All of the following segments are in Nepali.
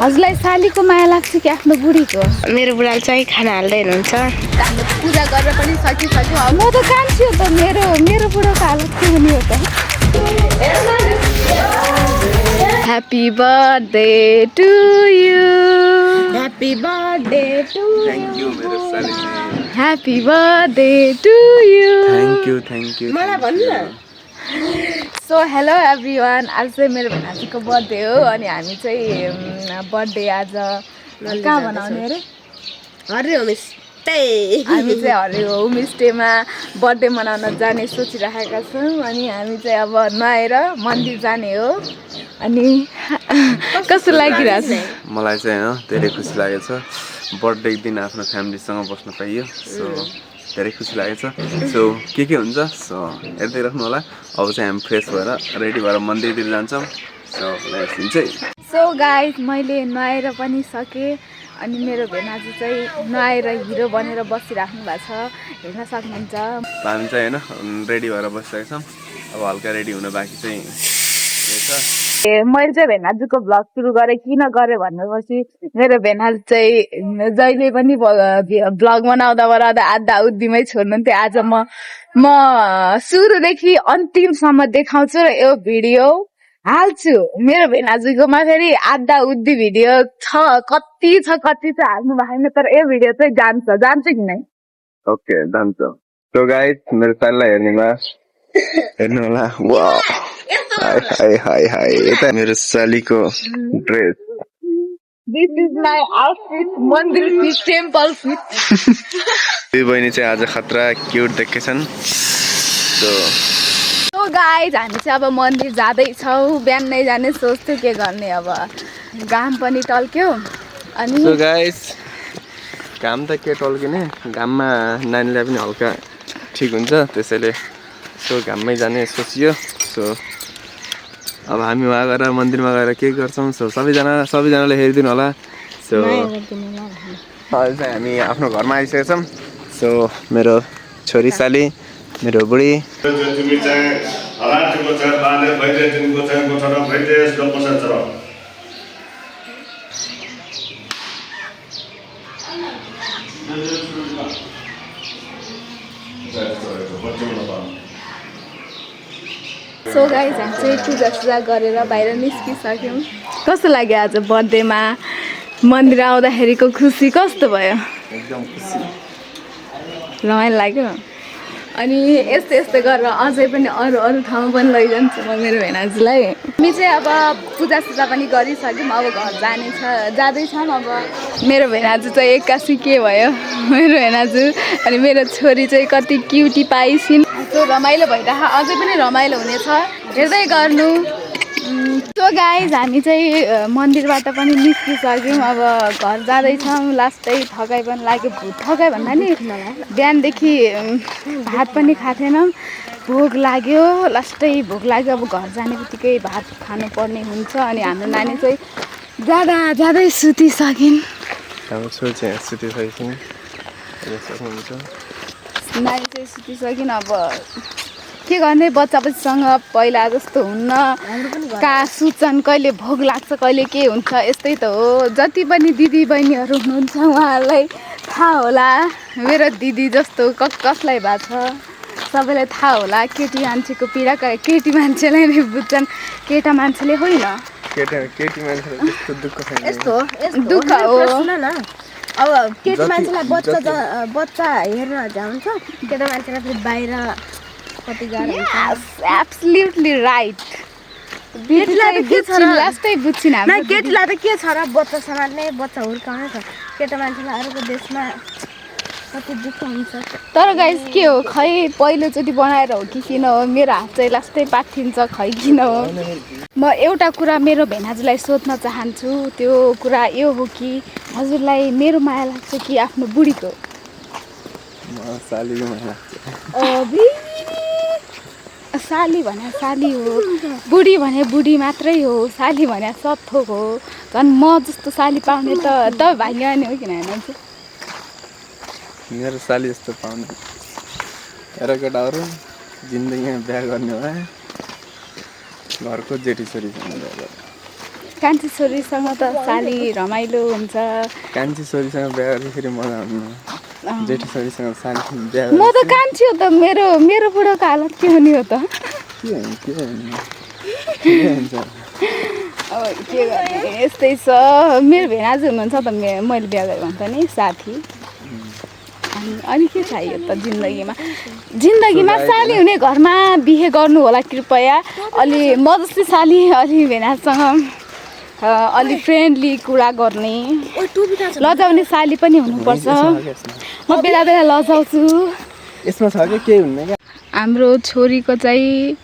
हजुरलाई सालीको माया लाग्छ कि आफ्नो बुढीको? मेरो बुढाले चाहिँ खाना हाल्दै हुनुहुन्छ। पूजा गरेर पनि सकिसक्यो। म त कान्छी हो त, मेरो बुढाको हालत के हुने हो त? Happy birthday to you, happy birthday to you, happy birthday to you. Thank you मलाई भन्नु न। सो हेलो एभ्रिवान, आज चाहिँ मेरो भान्जीको बर्थडे हो अनि हामी चाहिँ बर्थडे आज कहाँ बनाउने अरे? हरे होमस्टे। हामी चाहिँ हरे होमस्टेमा बर्थडे मनाउन जाने सोचिरहेका छौँ अनि हामी चाहिँ अब नुहाएर मन्दिर जाने हो। अनि कस्तो लागिरहेछ? मलाई चाहिँ होइन धेरै खुसी लागेको छ। बर्थडेको दिन आफ्नो फ्यामिलीसँग बस्न पाइयो, सो धेरै खुसी लागेको छ। सो के हुन्छ सो हेर्दै राख्नु होला। अब चाहिँ हामी फ्रेस भएर रेडी भएर मन्दिरतिर जान्छौँ। सो गाइस, मैले नुहाएर पनि सकेँ अनि मेरो भेनाजु चाहिँ नुहाएर हिरो बनेर बसिराख्नु भएको छ, हेर्न सक्नुहुन्छ। हामी चाहिँ होइन रेडी भएर बसिरहेको छौँ। अब हल्का रेडी हुन बाँकी चाहिँ मैले चाहिँ भेनाजुको भ्लग सुरु गरेँ, किन गरेँ भनेपछि मेरो भेनाजु चाहिँ जहिले पनि भ्लग बनाउँदा आधा उद्धिमै छोड्नुहुन्थ्यो। आज म सुरुदेखि अन्तिमसम्म देखाउँछु र यो भिडियो हाल्छु। मेरो भेनाजुकोमा फेरि आधा उद्धि भिडियो छ, कति छ हाल्नु भएको, तर यो भिडियो चाहिँ जान्छ कि नै? ओके जान्छ। सो गाइस, मेरो सालीलाई हेर्नु होला। वाउ, हाय यता मेरो सालीको dress. This is my outfit, मन्दिर फिट, टेम्पल फिट। दुई बहिनी चाहिँ आज खतरा क्युट देखेछन्। सो गाइज, हामी चाहिँ अब मन्दिर जाँदैछौँ। बिहान नै जाने सोच्थ्यो, के गर्ने अब घाम पनि टल्क्यो। अनि सो गाइस, घाम त के टल्किने, घाममा नानीलाई पनि हल्का ठिक हुन्छ, त्यसैले सो घाममै जाने सोचियो। सो अब हामी वहाँ गएर मन्दिरमा गएर के गर्छौँ, सो सबैजनाले हेरिदिनु होला। सो अहिले चाहिँ हामी आफ्नो घरमा आइसकेका छौँ। सो मेरो छोरी साली, मेरो बुढी। सो गाइज, हामी चाहिँ पूजा गरेर बाहिर निस्किसक्यौँ। कस्तो लाग्यो आज बर्थडेमा मन्दिर आउँदाखेरिको खुसी कस्तो भयो? एकदम खुसी, रमाइलो लाग्यो। अनि यस्तै गरेर अझै पनि अरू ठाउँ पनि लैजान्छु म मेरो भेनाजुलाई। हामी चाहिँ अब पूजा पनि गरिसक्यौँ, अब घर जाँदैछौँ। अब मेरो भेनाजु चाहिँ एक्कासी के भयो मेरो भेनाजु अनि मेरो छोरी चाहिँ कति क्युटी पाइसिन्। सो रमाइलो भइरहेको, अझै पनि रमाइलो हुनेछ, हेर्दै गर्नु। सो गाइज, हामी चाहिँ मन्दिरबाट पनि निस्किसक्यौँ, अब घर जाँदैछौँ। लास्टै थकाइ पनि लाग्यो, थकाइ भन्दा नि बिहानदेखि भात पनि खाएको थिएनौँ, भोक लाग्यो, लास्टै भोक लाग्यो। अब घर जाने बित्तिकै भात खानुपर्ने हुन्छ। अनि हाम्रो नानी चाहिँ जाँदै सुतिसकिन्। हाम्रो छोरी चाहिँ सुतिसकिन्, नानी चाहिँ सुतिसकिन्। अब के गर्ने, बच्चासँग पहिला जस्तो हुन्न, कहाँ सुत्छन्, कहिले भोक लाग्छ, कहिले के हुन्छ, यस्तै त हो। जति पनि दिदी बहिनीहरू हुनुहुन्छ उहाँहरूलाई थाहा होला, मेरो दिदी जस्तो कसलाई भएको छ सबैलाई थाहा होला। केटी मान्छेको पीडा केटी मान्छेलाई नै बुझ्छन्, केटा मान्छेले होइन। केटी मान्छेले त्यस्तो दुःख छैन। दुःख हो। अब केटी मान्छेलाई बच्चा हेर्न जान्छ, केटा मान्छेलाई फेरि बाहिर कति गाह्रो हुन्छ। Absolutely right. केटीलाई के छ र, लास्टै बुझ्छिन् हामी। केटीलाई त के छ र, बच्चा समात्ने, बच्चा हुर्काउने छ। केटा मान्छेलाई अरूको देशमा कति दुःख हुन्छ। तर गाइस के हो, खै पहिलोचोटि बनाएर हो कि किन हो, मेरो हात चाहिँ लास्टै पाक्थिन्छ, खै किन हो। म एउटा कुरा मेरो भेनाजुलाई सोध्न चाहन्छु, त्यो कुरा यो हो कि हजुरलाई मेरो माया लाग्छ कि आफ्नो बुढीको? सालीको माया लाग्छ। साली भने साली हो, बुढी भने बुढी मात्रै हो, साली भने सब थोक हो। झन् म जस्तो साली पाउने त भाग्यवानी हो किन होइन? मेरो साली जस्तो पाउने केटाहरू जिन्दगीमा बिहा गर्ने भए घरको जेठी छोरीसँग बिहा गर्छ। कान्छी छोरीसँग त साली रमाइलो हुन्छ। कान्छी छोरीसँग बिहा गर्दाखेरि मजा हुनु, जेठी छोरीसँग साली बिहा म त कान्छी हो त, मेरो बुढोको हालत के हुने हो त। के हुन्छ अब के गर्ने, यस्तै छ। मेरो भेनाजु हुनुहुन्छ त, मैले बिहा गरेको हुन्छ नि साथी। अनि के चाहियो त जिन्दगीमा साली हुने घरमा बिहे गर्नु होला कृपया। अलि मधेसी साली, अलि भेनासँग अलि फ्रेन्डली कुरा गर्ने, लजाउने साली पनि हुनुपर्छ। म बेला बेला लजाउँछु। यसमा छ कि केही हुन्न क्या। हाम्रो छोरीको चाहिँ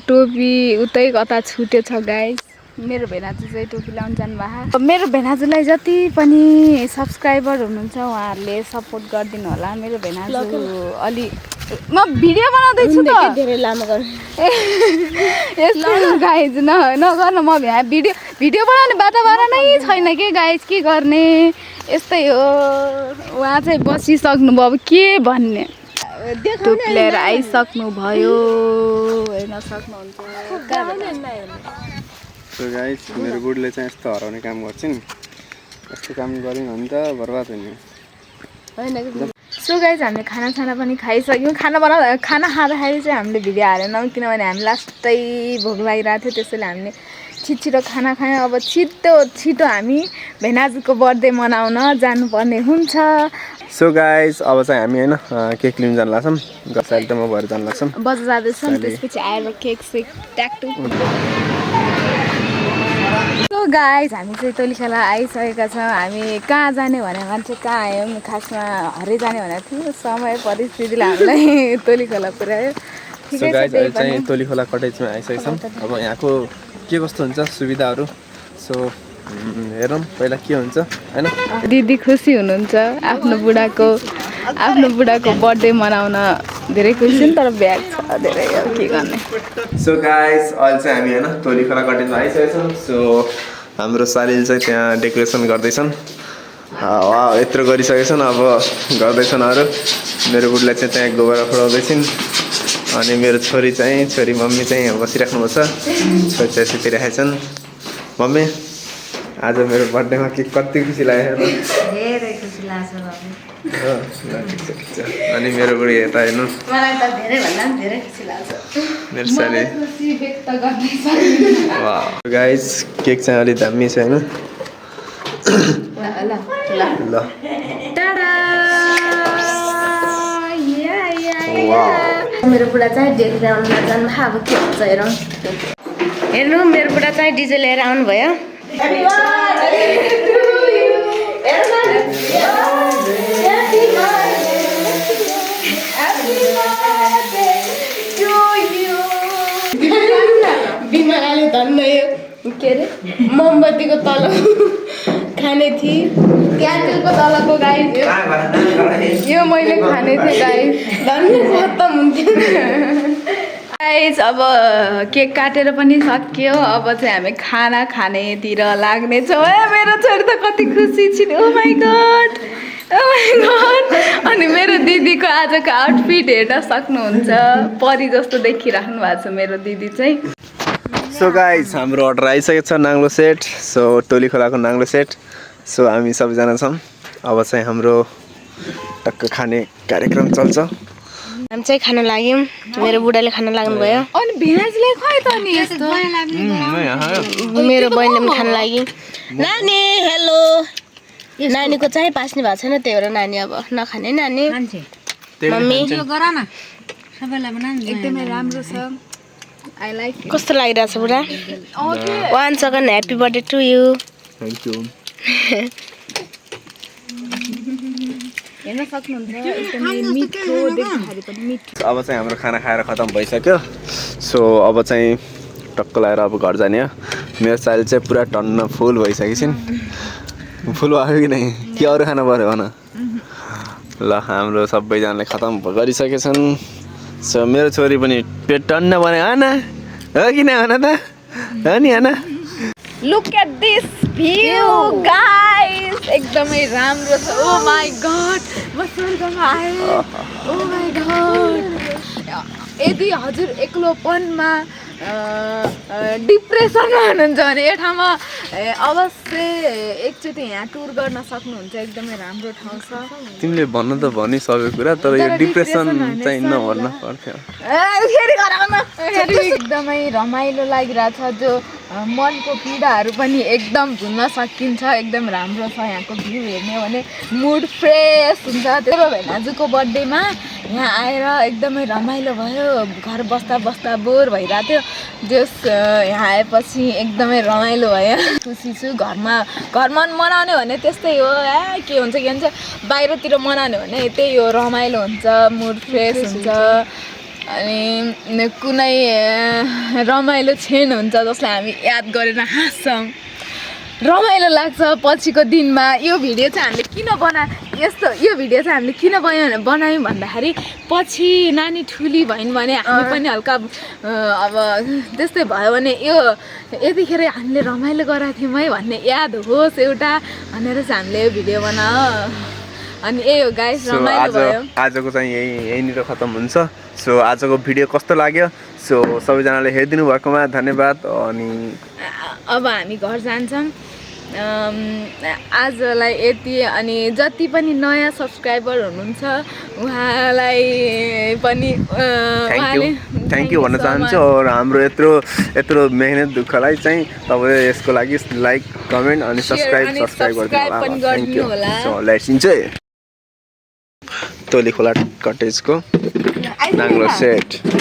टोपी उतै कता छुटेछ गाइस। मेरो भेनाजु चाहिँ टोपी लाउनु जानुभएको। मेरो भेनाजुलाई जति पनि सब्सक्राइबर हुनुहुन्छ उहाँहरूले सपोर्ट गरिदिनु होला। मेरो भेनाजु अलि म भिडियो बनाउँदैछु त, धेरै लामो गर्नु यस्तो गाइज नगर्नु। म भिडियो बनाउने वातावरण नै छैन कि गाइज, के गर्ने, यस्तै हो। उहाँ चाहिँ बसिसक्नुभयो, अब के भन्ने। टोपी लिएर आइसक्नु भयो, हेर्न सक्नुहुन्छ। सो गाइस मेरो बुढीले चाहिँ यस्तो हराउने काम गर्छिन्। यस्तो काम गरिन् भने त बर्बाद हुने होइन। सो गाइज हामीले खाना पनि खाइसक्यौँ। खाना खाँदाखेरि चाहिँ हामीले भिडियो हालेनौँ, किनभने हामी लास्टै भोक लागिरहेको थियो। त्यसैले हामीले छिटो खाना खायौँ। अब छिटो हामी भेनाजुको बर्थडे मनाउन जानुपर्ने हुन्छ। सो गाइस अब चाहिँ हामी होइन केक लिन जान लाग्छौँ। गसाइल त म भएर जान लाग्छौँ, बजार जाँदैछौँ। त्यसपछि आएर केक सेक ट्याक्टु। सो गाइज हामी चाहिँ तोलीखेला आइसकेका छौँ। हामी कहाँ जाने भने मान्छे कहाँ आयौँ, खासमा हरे जाने भनेको थियो। समय परिस्थितिले हामीलाई तोलीखेला पुऱ्यायो। सो गाइस अहिले चाहिँ तोलीखोला कटेजमा आइसकेछौँ। अब यहाँको के कस्तो हुन्छ सुविधाहरू, सो हेरौँ पहिला के हुन्छ होइन। दिदी खुसी हुनुहुन्छ आफ्नो बुढाको बर्थडे मनाउन। धेरै खुसी नि, तर ब्याग छ धेरै, अब के गर्ने। सो गाइस अहिले चाहिँ हामी होइन तोलीखोला कटेजमा आइसकेछौँ। सो हाम्रो सालीले चाहिँ त्यहाँ डेकोरेसन गर्दैछन्। यत्रो गरिसकेछन्, अब गर्दैछन् अरू। मेरो बुढीलाई चाहिँ त्यहाँ गोबर फुलाउँदैछन्। अनि मेरो छोरी मम्मी चाहिँ यहाँ बसिराख्नु छ। छोरी चाहिँ सुतिरहेका छन्। मम्मी आज मेरो बर्थडेमा के कति खुसी लाग्यो? धेरै खुसी लाग्छ बाबु। ठिक छ। अनि मेरो बुढी यता हेर्नु, मलाई त धेरै भन्दा पनि धेरै खुसी लाग्छ। मेरो साली। खुसी व्यक्त गर्दैछ। वाह गाइस केक चाहिँ अलि दामी छ होइन। ल मेरो बुढा चाहिँ डेली आउनु जानु, अब के हुन्छ हेरौँ। हेर्नु मेरो बुढा चाहिँ डिजे लिएर आउनुभयो। बिमारले धन्न के अरे मोमबत्तीको तल खाने थिएँ, क्यान्डलको तलको गाइस यो मैले खाने थिएँ गाइस। धन्न खत्तम हुन्थ्यो। गाइस अब केक काटेर पनि सक्यो। अब चाहिँ हामी खाना खानेतिर लाग्नेछौँ। मेरो छोरी त कति खुसी छिन्। ओ माई गड। अनि मेरो दिदीको आजको आउटफिट हेर्न सक्नुहुन्छ, परी जस्तो देखिराख्नु भएको छ मेरो दिदी चाहिँ। सो गाइस हाम्रो अर्डर आइसकेको छ, नाङ्लो सेट। सो टोलीखोलाको नाङ्लो सेट। सो हामी सबैजना छौँ। अब चाहिँ हाम्रो टक्क खाने कार्यक्रम चल्छ। हामी चाहिँ खाना लाग्यौँ। मेरो बुढाले खाना लाग्नुभयो। अनि भेनाजले खुवाइ त नि यस्तो। मेरो बहिनीले पनि खाना लाग्यो। नानी हेलो। नानीको चाहिँ पास्ने भएको छैन, त्यही भएर नानी अब नखाने। नानी मम्मी एकदमै राम्रो छ। I like. कस्तो लागिरहेछ बुढा? 1 second happy birthday to you. Thank you. हेर्न सक्नुहुन्छ एकदमै मिठो देख्दाखेरि पनि मिठो। अब चाहिँ हाम्रो खाना खाएर खतम भइसक्यो। सो अब चाहिँ टक्क लगाएर अब घर जाने हो। मेरो साइल चाहिँ पुरा टन्न फुल भइसकेको छिन्। फुल भयो कि नै के अरू खाना पऱ्यो भन। ल हाम्रो सबैजनाले खतम गरिसकेछन्। सो मेरो छोरी पनि पेट टन्न बनायो आना हो कि नै भन त, हो नि आना। Look at this view guys, एकदमै राम्रो छ। ओ माई गड, म स्वर्गमा आएँ। Oh my God. यदि हजुर एक्लोपनमा डिप्रेसनमा हुनुहुन्छ भने यो ठाउँमा अवश्य एकचोटि यहाँ टुर गर्न सक्नुहुन्छ एकदमै राम्रो ठाउँ छ तिमीले भन्न त भनिसकेको कुरा तर यो डिप्रेसन चाहिँ नभन्न पर्थ्यो एकदमै रमाइलो लागिरहेछ जो मनको पीडाहरू पनि एकदम भुल्न सकिन्छ एकदम राम्रो छ यहाँको भ्यू हेर्ने हो भने मुड फ्रेस हुन्छ त्यही भेनाजुको बर्थडेमा यहाँ आएर एकदमै रमाइलो भयो घर बस्दा बस्दा बोर भइरहेको थियो जस यहाँ आएपछि एकदमै रमाइलो भयो खुसी छु घरमा मनाउने भने त्यस्तै हो के हुन्छ बाहिरतिर मनाउने भने त्यही हो रमाइलो हुन्छ मुड फ्रेस हुन्छ अनि कुनै रमाइलो क्षण हुन्छ जसलाई हामी याद गरेर हाँस्छौँ रमाइलो लाग्छ पछिको दिनमा यो भिडियो चाहिँ हामीले किन यो भिडियो चाहिँ हामीले किन बनायौँ भन्दाखेरि पछि नानी ठुली भइन् भने हामी पनि हल्का अब त्यस्तै भयो भने यो यतिखेर हामीले रमाइलो गराएको थियौँ है भन्ने याद होस् एउटा भनेर चाहिँ हामीले यो भिडियो बनाऊ अनि यही हो गाइस रमाइलो भयो आजको चाहिँ यहीँनिर खतम हुन्छ सो आजको भिडियो कस्तो लाग्यो सो सबैजनाले हेरिदिनु भएकोमा धन्यवाद अनि अब हामी घर जान्छौँ आजलाई यति अनि जति पनि नयाँ सब्सक्राइबर हुनुहुन्छ उहाँलाई पनि थ्याङ्क यू भन्न चाहन्छु और हाम्रो यत्रो मेहनत दुःखलाई चाहिँ तपाईँले यसको लागि लाइक कमेन्ट अनि सब्सक्राइब गरिदिनु होला सो लेट्स इन्जोय तोली खोला कटेजको नाङ्लो सेट